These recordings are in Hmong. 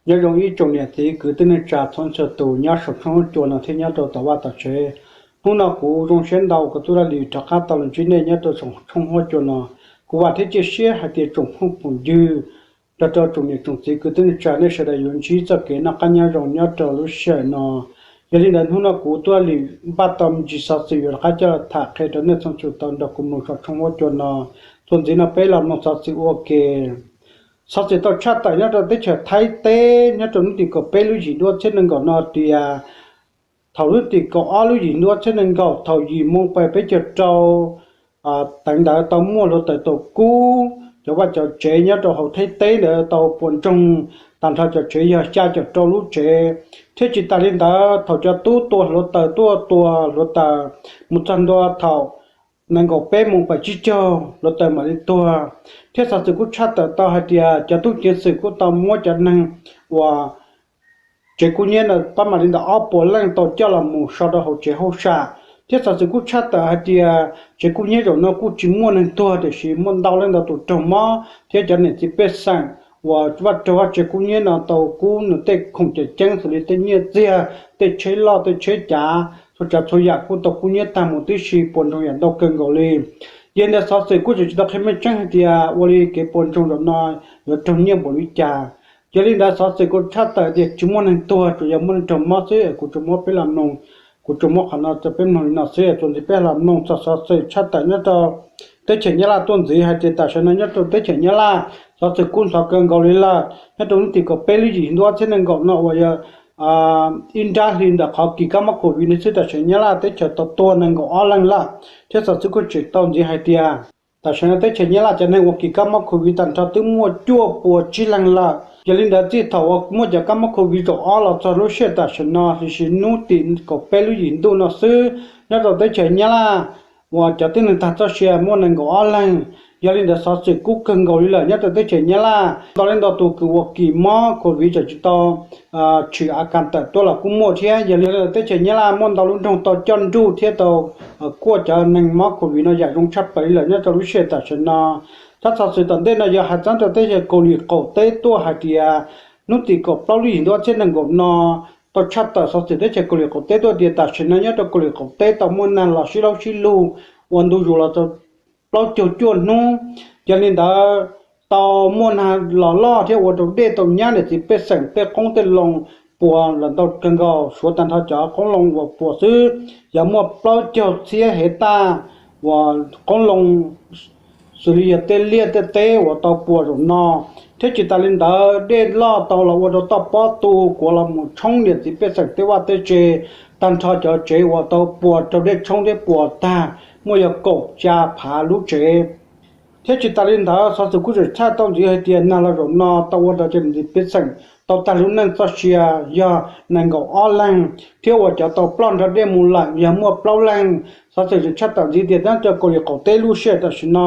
Nyob zoo ib tsoom niam txiv kwv tij neej tsa txhua txhua tus nyob saum tshooj huab cua no thiab nyob rau tom vaj tom tsev. Hnub no kuv zoo siab ntau kuv tub Dab Lis rov qab tau los ntsib nej nyob rau saum tshooj huab cua no. Kuv vam thiab cia siab hais tias tsoom phooj tsoom ywg, nrog rau tsoom niam tsoom txiv kwv tij neej tsa nej sawv daws yuav ntsib txoj kev noj qab nyob zoo nyob rau lub sij hawm no. Yog li ntawd hnub no kuv tub Dab Lis npaj tau me ntsis xov xwm yuav rov qab coj los tham qhia rau nej txhua txhua tus tau nrog kuv mloog saum tshooj huab cua no. Txuas ntxiv no peb los mloog xov xwm ua ke. Xov xwm tau tshaj tawm nyob rau teb chaws Thaib teb nyob rau hnub tim kaum peb lub yim ntuj ob txhiab nees nkaum no tias thaum hnub tim kaum ob lub yim ntuj ob txhiab nees nkaum thaum yim moo pes peb caug rau teev ntawd tau muaj hluav taws tau kub cov vaj cov tsev nyob rau hauv Thaib teb ntawd tau puas ntsoog, tag nrho cov tsev yog xya caum rau lub tsev. Thiab tsis tas li ntawd thaum cov tub tua hluav taws tuaj tua hluav taws mus txog ntua thaum nees nkaum peb moo pes tsib caug hluav taws mam li tuag. Thiab xov xwm kuj tshaj tawm tau hais tias cov tub ceev xwm kuj tau muab cov neeg uas tsev kub hnyiab no pab mam li ntawm ob puas leej tau coj los mus so rau hauv tsev hauj sam. Thiab xov xwm kuj tshaj tawm hais tias tsev kub hnyiab zaum no kuj tsis muaj neeg tuag tiam sis muaj ntau leej ntau tus raug mob thiab cov niam txiv pej xeem uas vaj raug vaj tsev kub hnyiab no tau kub nws tej khoom cawm ceeb xws li tej nyiaj txiag, tej tsheb loj, tej tsheb cav, txhua tsav txhua yam kuj tau kub hnyiab tag mus tib si puas ntsoog yam ntau kawg nkaus li. Yog li ntawd xov xwm kuj tseem tsis tau qhia meej tseeb hais tias ua li kev puas ntsoog zaum no yuav raug nyiaj npaum li cas. Yog li ntawd xov xwm kuj tshaj tawm tias tsis muaj neeg tuag tsuas yog muaj neeg raug mob xwb es kuv tsuas muab peb los mloog, kuv tsuas muab qhov no rau peb mloog li no xwb es txuas ntxiv peb los mloog txog xov xwm tshaj tawm nyob rau teb chaws Nyab Laj tuaj ntxiv hais tias tam sim no nyob rau teb chaws Nyab Laj xov xwm kub ntxhov kawg nkaus li lawm. Nyob rau hnub tim kaum peb lub yim ntuj ob txhiab nees nkaum no uas yog ib nrab hli ntawm qhov kis kab mob covid no xwb tam sim Nyab Laj teb chaws tau tuag nees nkaum ob leeg lawm. Thiab xov xwm kuj tseem tau ntxiv hais tias tam sim no teb chaws Nyab Laj cov neeg uas kis kab mob covid tag nrho twb muaj cuaj puas tsib leeg lawm. Yog li ntawd txij thaum uas muaj cov kab mob covid zaum ob los txog lub sij hawm tam sim no tiam sis hnub tim kaum peb lub yim ntuj no xwb nyob rau teb chaws Nyab Laj uas cov tib neeg tag txoj sia muaj nees nkaum ob leeg. Yog li ntawd xov xwm kub kawg nkaus li lawm nyob rau teb chaws Nyab Laj. Ntau leej ntau tus kws uas kis mob covid tseem tsis tau tshwm a kas tawm tuaj los kuj muaj thiab. Yog li ntawd teb chaws Nyab Laj muaj ntau lub nroog tau coj nruj thiab tau kuaj cov neeg mob covid no yam zoo tshaj plaws li lawm nyob rau lub sij hawm tam sim no. Tab xov xwm tom ntej no yog hais txog rau teb chaws Kaus Lim qaum teb tuaj hais tias hnub tim kaum plaub lub yim ntuj ob txhiab nees nkaum no tau tshaj tawm xov xwm teb chaws Kaus Lim qaum teb tuaj tias tam sim no nyob rau Kaus Lim qaum teb tau muaj neeg los sib laub sib lug ua ntu zus los tau plaub caug cuaj hnub. Yog li ntawd tau muaj neeg los loj thiab ua rau dej tau nyab niam txiv pej xeem tej qoob tej loo puas lawm ntau kawg nkaus, suav tag nrho cov qoob loo uas puas xwb yog muaj plaub caug txhiab hev taj uas qoob loo xws li yog tej liaj tej teb uas tau puas zaum no. Thiab tsis tas li ntawd dej loj tau los ua rau toj pob tu kuav los mus tshoob niam txiv pej xeem tej vaj tej tse, tag nrho cov tsev uas tau puas raug dej tshoob thiab puas tag muaj yog kaum xya phav lub tsev. Thiab tsis tas li ntawd xov xwm kuj tseem tshaj tau ntxiv hais tias nag los zaum no tau ua rau cov niam txiv pej xeem tau tag lub neej txoj sia yog nees nkaum ob leeg, thiab uas cov tau ploj nrog dej mus lawm yog muaj plaub leeg. Xov xwm tseem tshaj tawm ntxiv tias nyob rau Kaus Lim qaum teb lub sij hawm tam sim no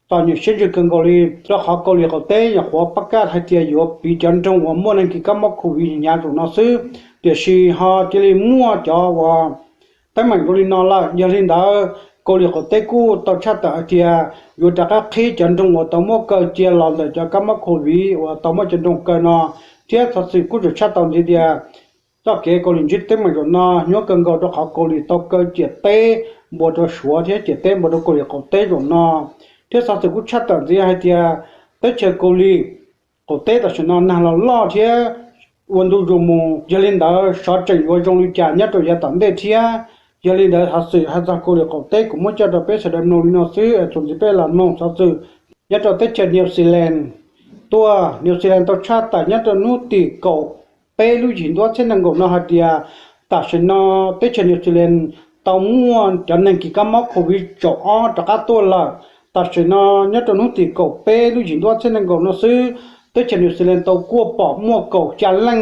txom nyem siab ntsws kawg nkaus li, rau qhov Kaus Lim qaum teb nyuam qhuav pab kaj hais tias yuav piv cov nroog uas muaj neeg kis kab mob covid hnyav zaum no xwb, tiam sis ho cia li muaj cov uas teeb meem zoo li no lawm. Yog li ntawd Kaus Lim qaum teb kuj tau tshaj tawm hais tias yuav rov qab qhib cov nroog uas tau muab kaw cia los ntawm cov kab mob covid uas tau muab cov nroog kaw no. Thiab xov xwm kuj tseem tshaj tau ntxiv tias txoj kev Kaus Lim ntsib teeb meem zaum no nyuaj kawg nkaus rau qhov Kaus Lim tau kaw ciam teb npua rau suav thiab ciam teb npua rau Kaus Lim qaum teb zaum no. Thiab xov xwm kuj tshaj tawm ntxiv hais tias teb chaws Kaus Lim qaum teb tam sim no nag los loj thiab ua ntu zus mus, yog li ntawd xyov tseem yuav zoo li cas nyob rau yav tom ntej thiab. Yog li ntawd xov xwm hais txog Kaus Lim qaum teb kuv muab coj rau peb sawv daws mloog li no xwb es txuas ntxiv peb los mloog xov xwm nyob rau teb chaws New Zealand tuaj. New Zealand tau tshaj tawm nyob rau hnub tim kaum peb lub yim ntuj ob txhiab nees nkaum no hais tias tam sim no teb chaws New Zealand tau muaj cov neeg kis kab mob covid zaum ob rov qab tuaj lawm. Tam sim no nyob rau hnub tim kaum peb lub yim ntuj ob txhiab nees nkaum no xwb teb chaws New Zealand tau kuaj pom muaj kaum xya leej.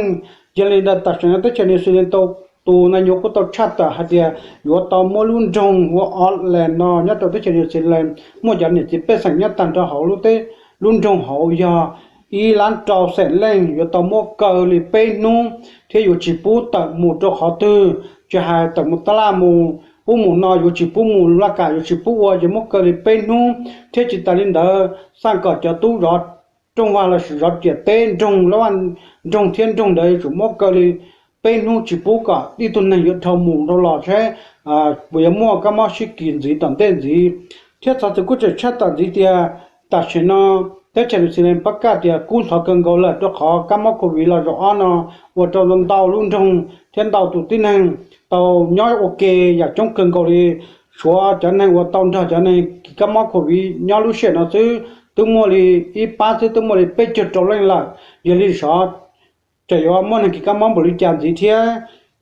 Yog li ntawd tam sim no teb chaws New Zealand tau tus na yuav kuj tau tshaj tawm hais tias yuav tau muab lub nroog ua Auckland no nyob rau teb chaws New Zealand muaj cov niam txiv pej xeem nyob tag nrho hauv lub teb, lub nroog hauv yog ib lab rau xeem leej yuav tau muab kaw li peb hnub thiab yuav tsis pub tawm mus rau qhov twg, tsis hais tawm mus tab laj mus ub mus no yuav tsis pub mus laj kam yuav tsis pub ua, yuav muab kaw li peb hnub. Thiab tsis tas li ntawd xaj kom cov tub zov rooj vag lossis zov riam teb nroog, nroog thiab nroog ntawd yuav tsum muab kaw li peb hnub tsis pub kom ib tug neeg yuav dhau mus dhau los seb puas yuav muaj kab mob sib kis ntxiv tom ntej ntxiv. Thiab xov xwm kuj tseem tshaj tawm ntxiv tias tam sim no teb chaws New Zealand pab kaj tias kub ntxhov kawg nkaus lawm rau qhov kab mob covid los zaum ob no ua rau ntau lub nroog thiab ntau tus tib neeg tau nyob ua ke yam coob kawg nkaus li. Suav cov neeg uas tau nrog cov neeg kis kab mob covid nyob lub sij hawm no xwb twb muaj li ib pab xwb twb muaj li peb caug rau leej lawm. Yog li sov tseem yuav muaj neeg kis kab mob npaum li cas ntxiv thiab.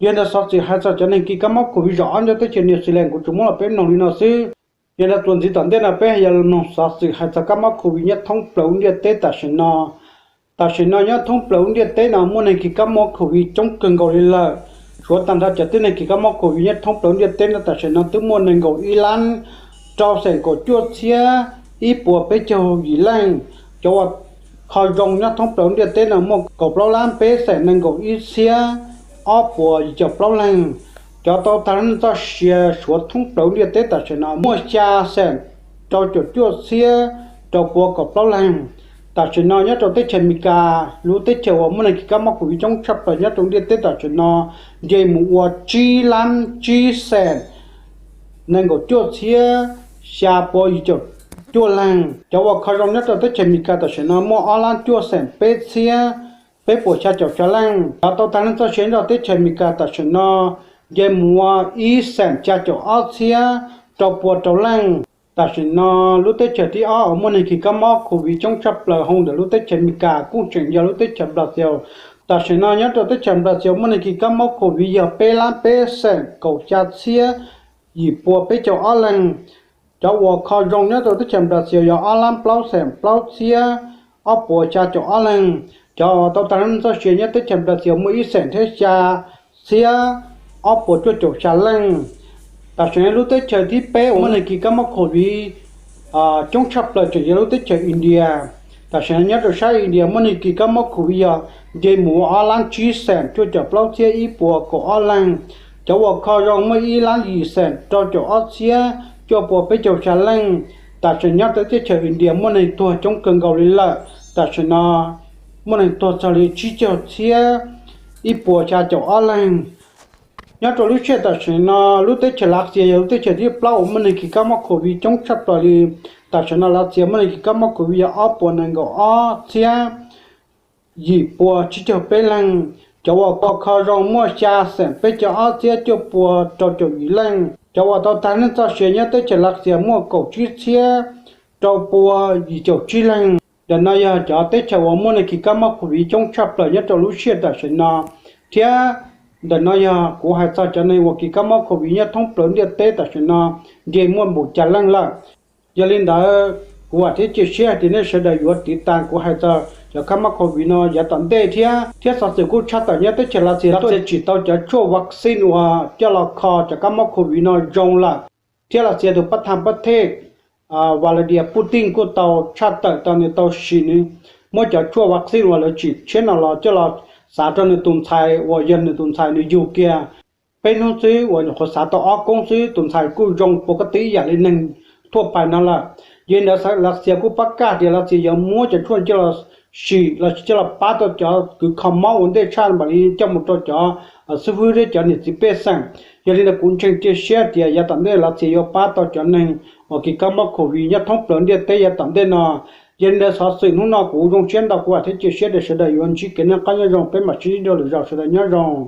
Yog ntawd xov xwm hais txog cov neeg kis kab mob covid zaum ob nyob teb chaws New Zealand kuv tsuas muab los peb mloog li no xwb. Yog ntawd txuas ntxiv tom ntej no peb yuav los mloog xov xwm hais txog kab mob covid nyob thoob plaws lub ntiaj teb tam sim no. Tam sim no nyob thoob plaws lub ntiaj teb no muaj neeg kis kab mob covid coob kawg nkaus li lawm. Suav tag nrho cov tib neeg kis kab mob covid nyob thoob plaws lub ntiaj teb no tam sim no twb muaj nees nkaum ib lab rau xeem kaum cuaj txhiab ib puas peb caug yim leej. Cov uas kho zoo nyob thoob plaws lub ntiaj teb no muaj kaum plaub lab peb xeem nees nkaum ib txhiab ob puas yim caum plaub leeg. Cov tau tag lub neej txoj sia Suav thoob plaws lub ntiaj teb tam sim no muaj xya xeem rau caum cuaj txhiab rau pua kaum plaub leeg. Tam sim no nyob rau teb chaws Amelikas lub teb chaws uas muaj neeg kis kab mob covid coob tshaj plaws nyob rau ntiaj teb tam sim no nce mus ua tsib lab tsib xeem nees nkaum cuaj txhiab xya pua yim caum cuaj leeg. Cov uas kho zoo nyob rau teb chaws Amelikas tam sim no muaj ob lab cuaj xeem peb txhiab peb puas xya caum xya leej. Cov tau tag neej txoj sia nyob rau teb chaws Amelikas tam sim no nce mus ua ib xeem xya caum ob txhiab rau pua rau leej. Tam sim no lub teb chaws thib ob uas muaj neeg kis kab mob covid coob tshaj plaws hauv ntawm lub teb chaws Amelikas kuj tseem yog lub teb chaws Brazil. Tam sim no nyob rau teb chaws Brazil muaj neeg kis kab mob covid yog peb lab peb xeem kaum xya txhiab yim pua peb caug ob leeg. Cov uas kho zoo nyob rau teb chaws Brazil yog ob lab plaub xeem plaub txhiab ob puas xya caum ob leeg. Cov uas tau tag lub neej txoj sia nyob teb chaws Brazil muaj ib xeem thiab xya txhiab ob puas cuaj caum xya leej. Tam sim no lub teb chaws thib peb uas muaj neeg kis kab mob covid coob tshaj plaws tseem yog lub teb chaws India. Tam sim no nyob rau sab India muaj neeg kis kab mob covid yog nce mus ua ob lab tsib xeem cuaj caum plaub txhiab ib puas kaum ob leeg. Cov uas kho zoo muaj ib lab yim xeem rau caum ob txhiab cuaj puas peb caug xya leej. Tam sim no nyob rau teb chaws India muaj neeg tuag coob kawg nkaus li lawm. Tam sim no muaj neeg tuag txog li tsib caug txhiab ib puas xya caum ob leeg. Nyob rau lub sij hawm tam sim no lub teb chaws Lav Xias yog lub teb chaws thib plaub uas muaj neeg kis kab mob covid coob tshaj plaws li. Tam sim no Lav Xias muaj neeg kis kab mob covid yog ob puas nees nkaum ob txhiab yim pua tsib caug peb leeg. Cov uas kho zoo muaj xya xeem peb caug ob txhiab cuaj pua rau caum yim leej. Cov uas tau tag neej txoj sia nyob teb chaws Lav Xias muaj kaum tsib txhiab rau pua yim caum tsib leeg. Ntawm no yog cov teb chaws uas muaj neeg kis kab mob covid coob tshaj plaws nyob rau lub sij hawm tam sim no, thiab ntawm no yog kuv hais txog cov neeg uas kis kab mob covid nyob thoob plaws ntiaj teb tam sim no nce muaj npaum cas leej lawm. Yog li ntawd kuv vam thiab cia siab hais tias nej sawv daws yuav tiv tas kuv hais txog cov kab mob covid no yav tom ntej thiab. Thiab xov xwm kuj tshaj tawm nyob teb chaws Lav Xias, Lav Xias tsim tau cov tshuaj vaccine uas coj los kho cov kab mob covid no zoo lawm. Thiab Lav Xias tus pab thaj pab thej Vladimir Putin kuj tau tshaj tawm tau nws tau sim nws muab cov tshuaj vaccine uas lawv tsim tshiab no los coj los xav rau nws tus ntxhais uas yog nws tus ntxhais nws yug kiag peb hnub xwb uas nyuam qhuav xav tau ob koob xwb, tus ntxhais kuj zoo pua koj teb ib yam li neeg thuaj pais no lawm. Yog li ntawd Lav Xias kuj pab kaj tias Lav Xias yuav muab cov tshuaj coj los sim los sis coj los pab tau cov kws kho mob ua ntej tshaj mam li coj mus rau cov xib fwb thiab cov niam txiv pej xeem. Yog li ntawd kuv ntseeg cia siab tias yav tom ntej Lav Xias yuav pab tau cov neeg uas kis kab mob covid nyob thoob plaws ntiaj teb yav tom ntej no. Yog li ntawd xov xwm hnub no kuv zoo siab ntau, kuv vam thiab cia siab tias sawv daws yuav ntsib kev noj qab nyob zoo, peb mam sib ntsib dua lwm zaus, sawv daws nyob zoo.